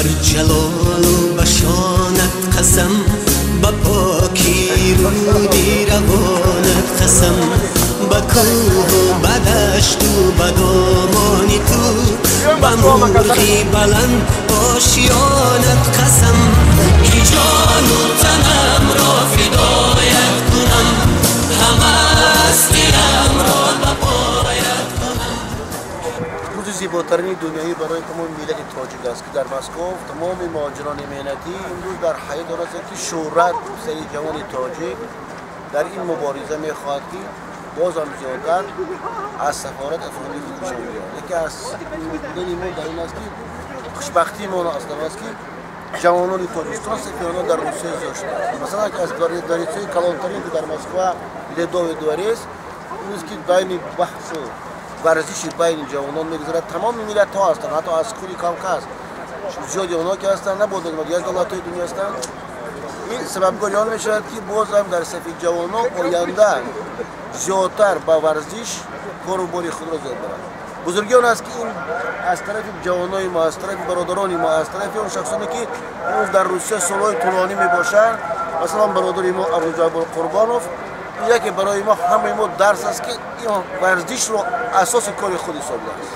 Бар ҷалолу ба шонат қасам, ба покӣ рӯди равонат қасам, ба кӯҳу ба дашту ба домони ту, ба мурғи баланд ошёнат қасам, ки ҷону танамро фидоят кунам, ҳама ҳастиамро ба поят кунам. Рӯзи зеботарини дунёӣ барои тамоми миллати тоҷик аст, ки дар Москва тамоми муҳоҷирони меҳнатӣ имрӯз дар ҳаёт доранд, ки шӯҳрат сари ҷавони тоҷик дар ин мубориза мехоҳад, ки боз ҳам зиёдтар аз сафорат аз худи худшон биёяд. Яке аз будани мо дар ин аст, ки хушбахтии мо аз он аст, ки ҷавонони Тоҷикистон сафи онҳо дар Русия зиёд шудааст. Масалан, аз дворецҳои калонтарин, ки дар Москва Ледовый дворец, имрӯз ки байни баҳсу варзиши байни ҷавонон мегузарад, тамоми миллатҳо ҳастанд, ҳатто аз худи Кавказ зиёди онҳо ки ҳастанд, набояд дигар давлатҳои дунё ҳастанд. Ин сабабгори он мешавад, ки боз ҳам дар сафи ҷавонон оянда зиёдтар ба варзиш кору бори худро зиёд баранд. Бузургӣ он аст, ки ин аз тарафи ҷавонои мо, аз тарафи бародарони мо, аз тарафи он шахсоне, ки имрӯз дар Русия солҳои тӯлонӣ мебошанд, масалан бародари мо Абдуҷаббор Қурбонов, ин яке барои мо ҳамаи мо дарс аст, ки ин варзишро асоси кори худ ҳисобидааст.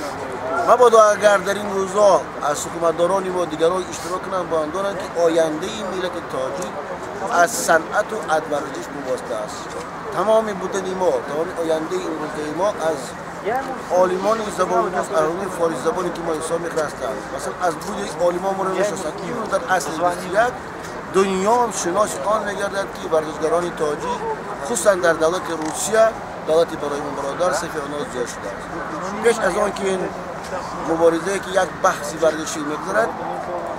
Мабодо агар дар ин рӯзҳо аз ҳукуматдорони мо дигарон иштирок кунанд, бо он доранд, ки ояндаи миллати тоҷик аз санъату аз варзиш мувоста аст. Тамоми будани мо, тамоми ояндаи имрӯзаи мо аз олимони забондӯст, аз олимони форсизабоне, ки мо ҳисоб мекунанд, масалан аз буди олимон моро мешиносанд. Имрӯз дар асри 21 дунё шиноси он мегардад, ки варзишгарони тоҷик, хусусан дар давлати Русия, давлати барои мо бародар, сафи онҳо зиёд шудааст. Пеш аз он ки ин муборизае, ки як баҳси варзишӣ мегузарад,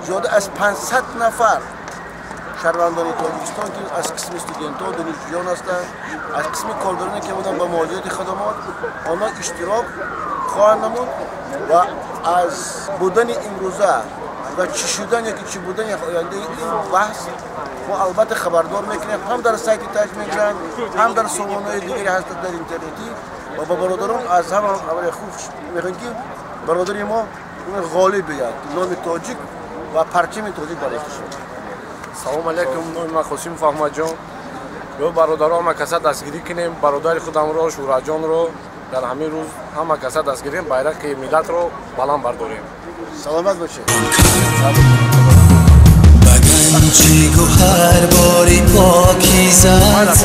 зиёда аз 500 нафар шаҳрвандони Тоҷикистон, ки аз қисми студентҳо, донишҷӯён ҳастанд, аз қисми коргароне, ки омаданд ба муҳоҷирати хадамот, онҳо иштирок хоҳанд намуд ва аз будани имрӯза ва чӣ шудан яки чӣ будани ояндаи ин баҳс мо албатта хабардор мекунем, ҳам дар сайти Таҷ мегиранд, ҳам дар сомонаҳои дигаре ҳастанд дар интернетӣ. Ва ба бародарон аз ҳама хабари хуб мехоҳем, ки бародари мо ғолиб биёяд, номи тоҷик ва парчами тоҷик бардошта шавад. Салом алейкум, номи ман Қосимов Аҳмадҷон. Ё бародаро, ҳама каса дастгирӣ кунем бародари худамро, Шӯҳратҷонро. Дар ҳамин рӯз ҳама каса дастгирӣ кунем, байрақи миллатро баланд бардорем. Саломат бошед. Ба ганҷи гавҳарбори покизат,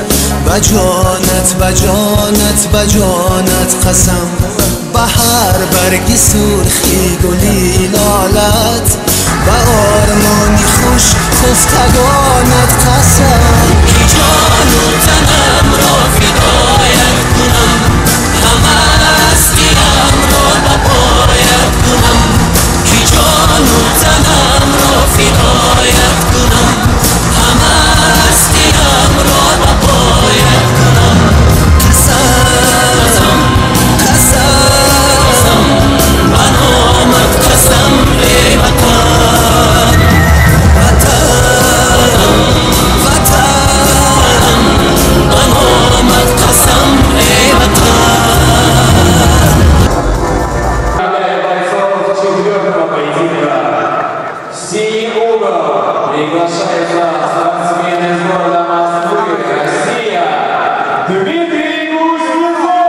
ба ҷонат, ба ҷонат, ба ҷонат қасам, ба ҳар барги сурхи гули лолат, ба ормони хуш хуфтагонат қасам, ки ҷону танамро фидоят кунам, ҳама ҳастиамро ба поят кунам, ки ҷону танамро фидоят кунам, ҳама ҳастиамро ба поят кунам. Қасам, қасам, ба номат қасам, эй ватан, ватан, ватан, ба номат қасам, эй ватан. Бойцов четвертого поединка. Синий угол приглашается спортсмен из города Москвы, Россия, Дмитрий Кузнецов.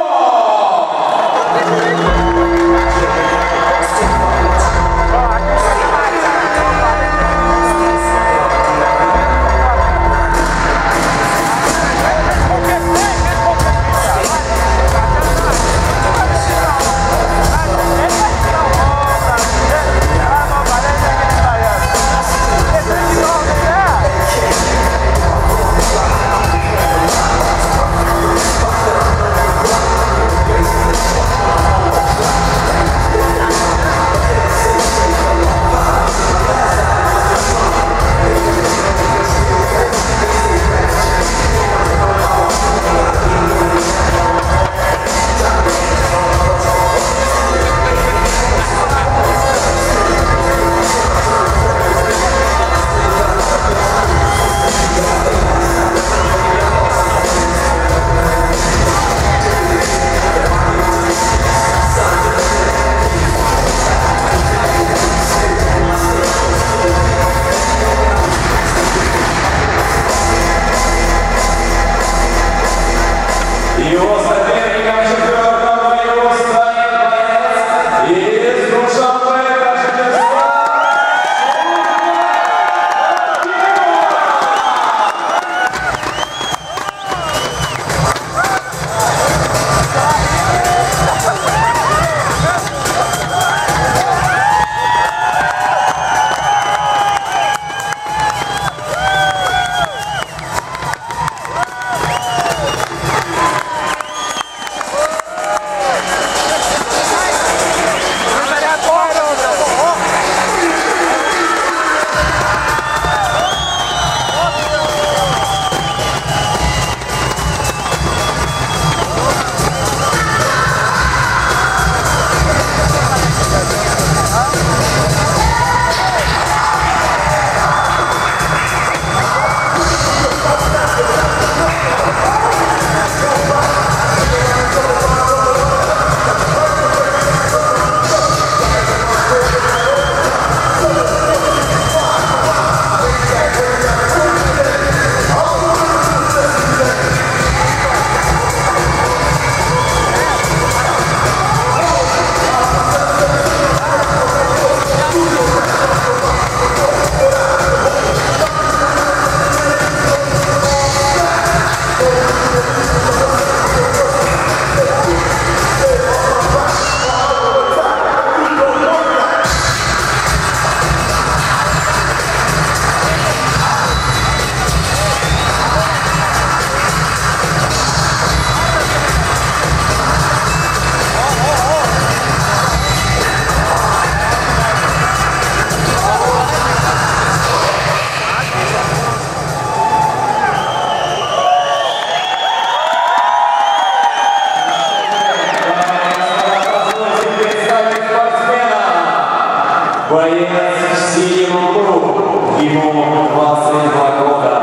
Боец в синем углу, ему 22 года,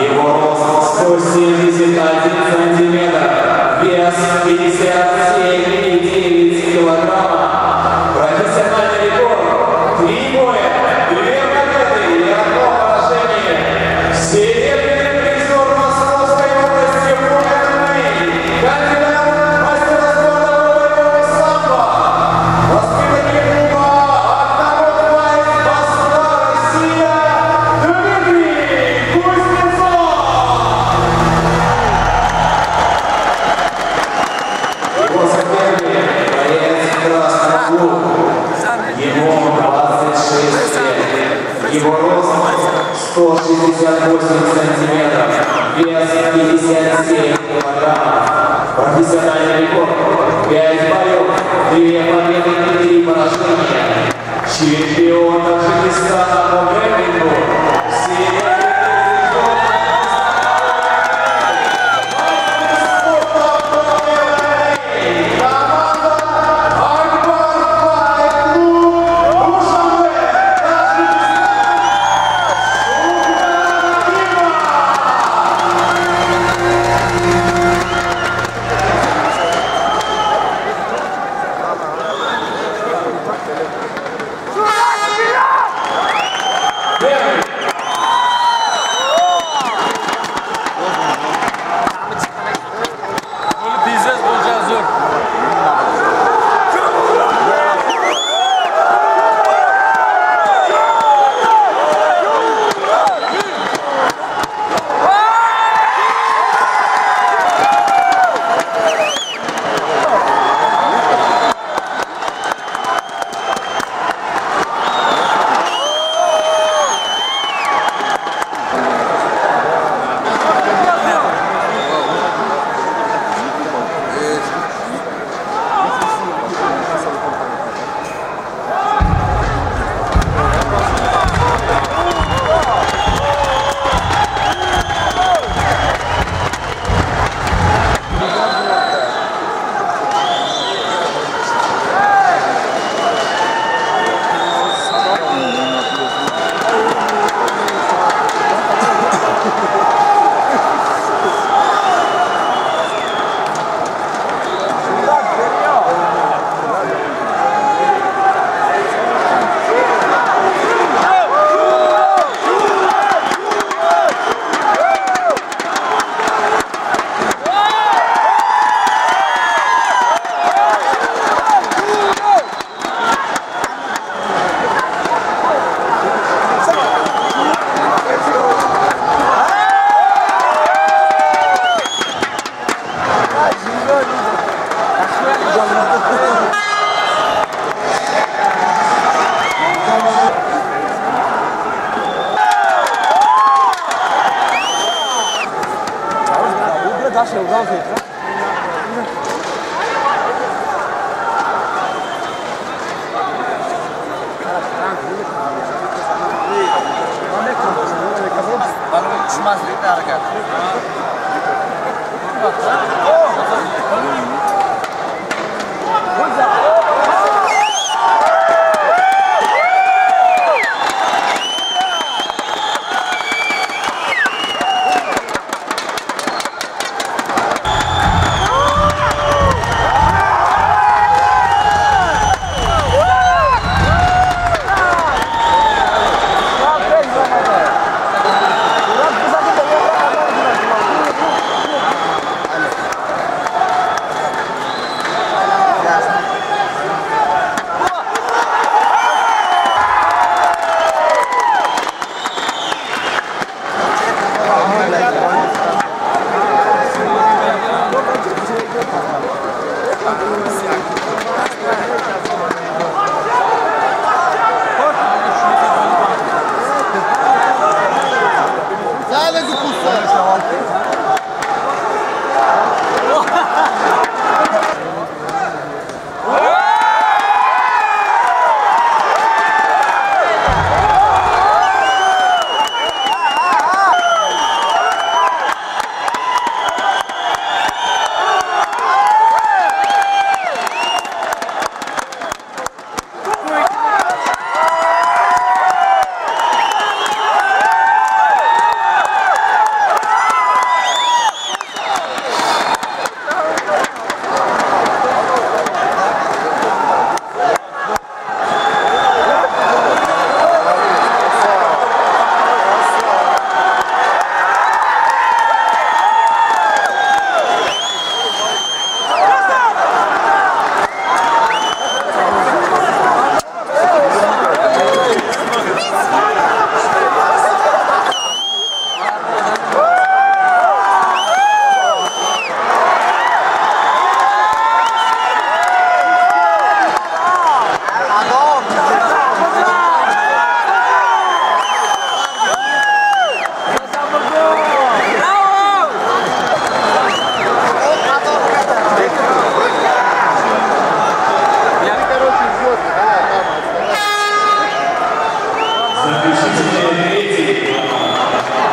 его рост 171 сантиметр, вес 57,9 килограмма. Профессиональный рекорд 3 боя, 2 победы и 1 поражение. Серебряный призер Московской области по ММА, кандидат в мастера спорта по боевому самбо, воспитанник клуба «Октагон Файт» Москва, Россия, Дмитрий Кузнецов. Его соперник, боец в красном углу, ему 26 лет, его рост 168 сантиметров, вес 57 килограммов. Профессиональный рекорд 5 боев, 2 победы и 3 поражения. Чемпион Таджикистана по грэпплингу, серебряный призер мастер спорта по ММА, команда Акбар Файт Клуб, Душанбе, Таджикистан, Сухраб Акимов. Первый. Пиздец, получал зор.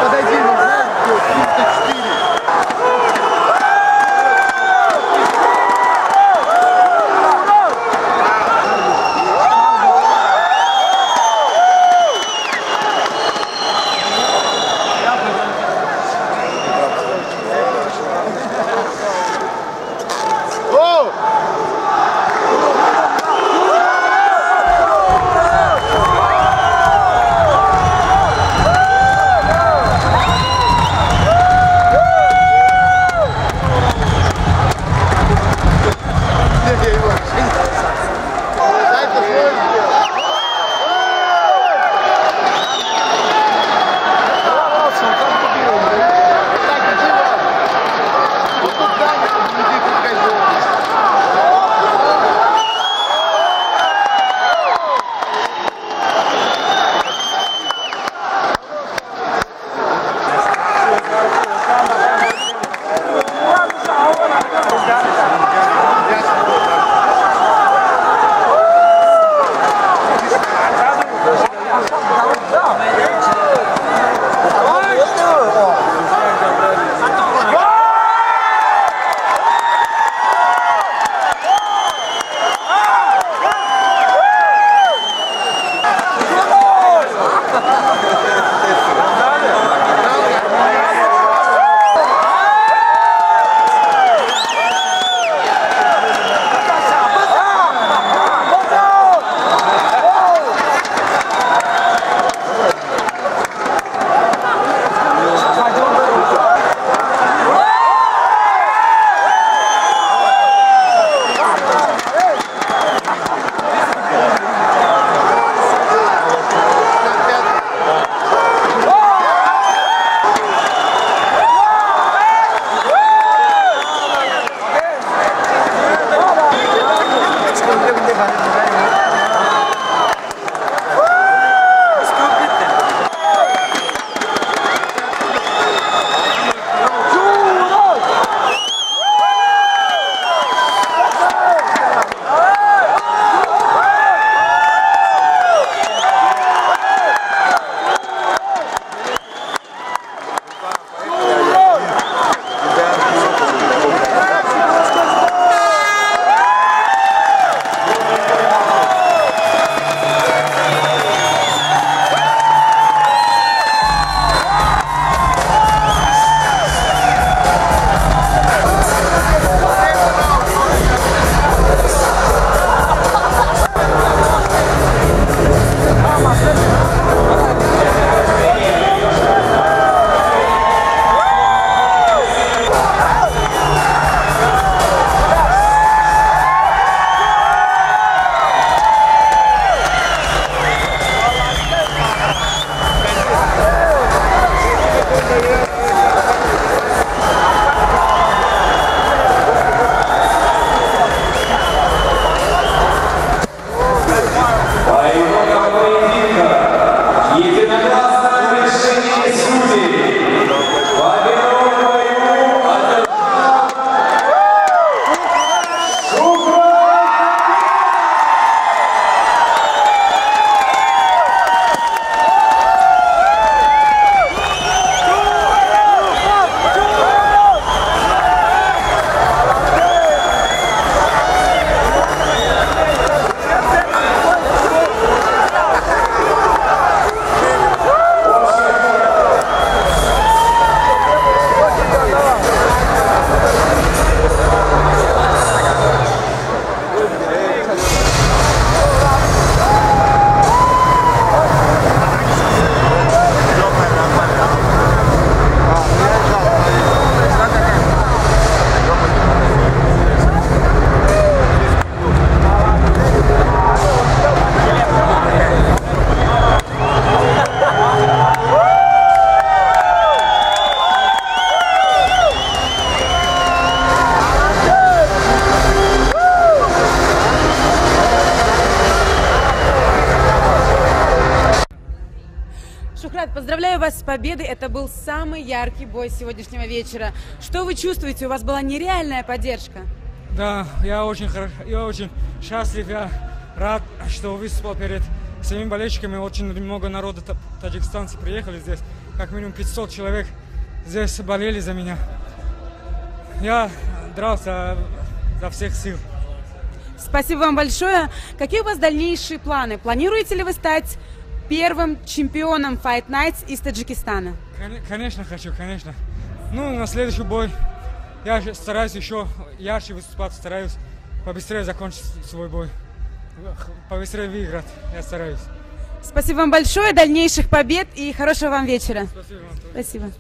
Подойди, ну, 304. Шухрат, поздравляю вас с победой. Это был самый яркий бой сегодняшнего вечера. Что вы чувствуете? У вас была нереальная поддержка. Да, я очень счастлив, я рад, что выступал перед Своими болельщиками очень много народа, таджикистанцы приехали здесь. Как минимум 500 человек здесь болели за меня. Я дрался за всех сил. Спасибо вам большое. Какие у вас дальнейшие планы? Планируете ли вы стать первым чемпионом Fight Nights из Таджикистана? Конечно хочу, конечно. Ну, на следующий бой я стараюсь еще ярче выступать, стараюсь побыстрее закончить свой бой. Побыстрее выиграть, я стараюсь. Спасибо вам большое, дальнейших побед и хорошего вам вечера. Спасибо вам тоже. Спасибо.